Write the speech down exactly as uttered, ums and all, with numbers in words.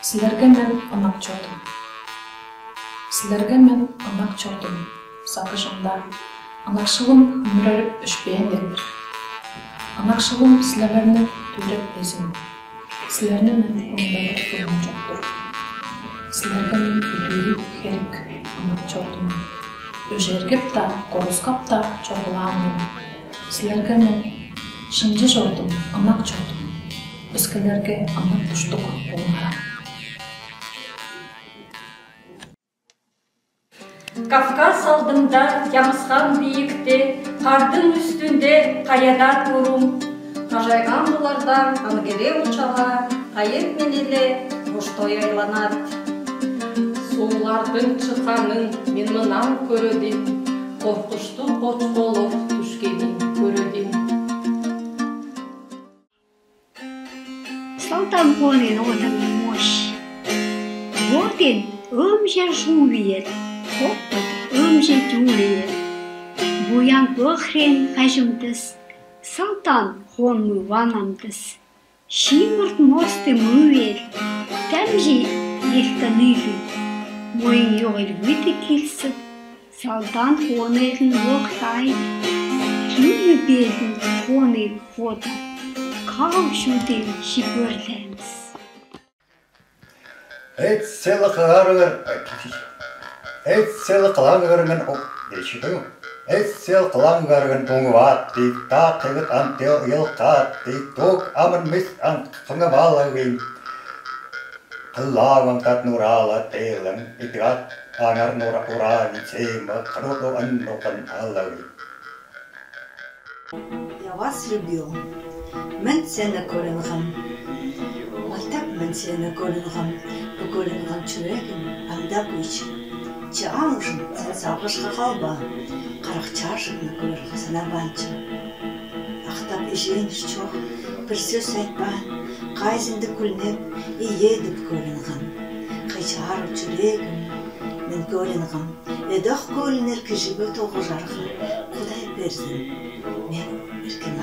Силерге мен ынак чордум. Силерге мен ынак чордум. Сагыжымда ынакшылым хүмүререп өшпээн-дир. Ынакшылым силерни дүвүреп безин. Силерни мен хүмүререп турган чок-тур. Силерге мен үлүүр херек ынак чордум. Өжергеп-даа, корускап-даа чоргулаан мен. Силерге мен шынчы чордум, ынак чордум. Өскелерге ынак уштук болуңарам. Кавказ алдымда чамысхан биикте, кардың үстүнде каядар бурум. Кажайган булардан ангере учалаар, кайып менеле боштой айланат. Суулардың чыкканын мен мынам көрөдим, коркуштуг кочколор дүшкенин көрөдим. Салтан хоонен одаң мош. Воден ымже жуу бээр, хоппат ымже чуулээр. Буян бохрен кажымдыс, салтан хоон мыван амдыс. Шиимурт мосты мывел, дамжи элтаныгы. Моюн ёгыл види килсып, Салдан хоонелин лохтай, химни белдин хоонел хода, каушуден шиберлемс. Эцел кыгаргар, эцел кылаңгарган эчидиң. Эцел кылаңгарган уңваат дик, даа кыгыт антел ыйылкаат дик, дук амын мис ан кыңываалавин. Кылааваң тат нураала теелең, идигат аңар нура ураани цеема кырылу ын нукан алави. Я вас любил. Мен сени көрүнгем. Майтап мен сени көрүнгем. Бу көрүнген чүрегим анда күйчү. Чаамжым сен сагышка калба. Карак чаажымны көрүрге санабанчы. Актап ижээнир чок, бир сөс айтпаан, кайзынды күлнеп, ийе деп көрүнгем. Кыйчаар чүрегим мен көрүнгем. Эдох көөлүнер кижиби тогужарга Кудай берзин. Мен эркин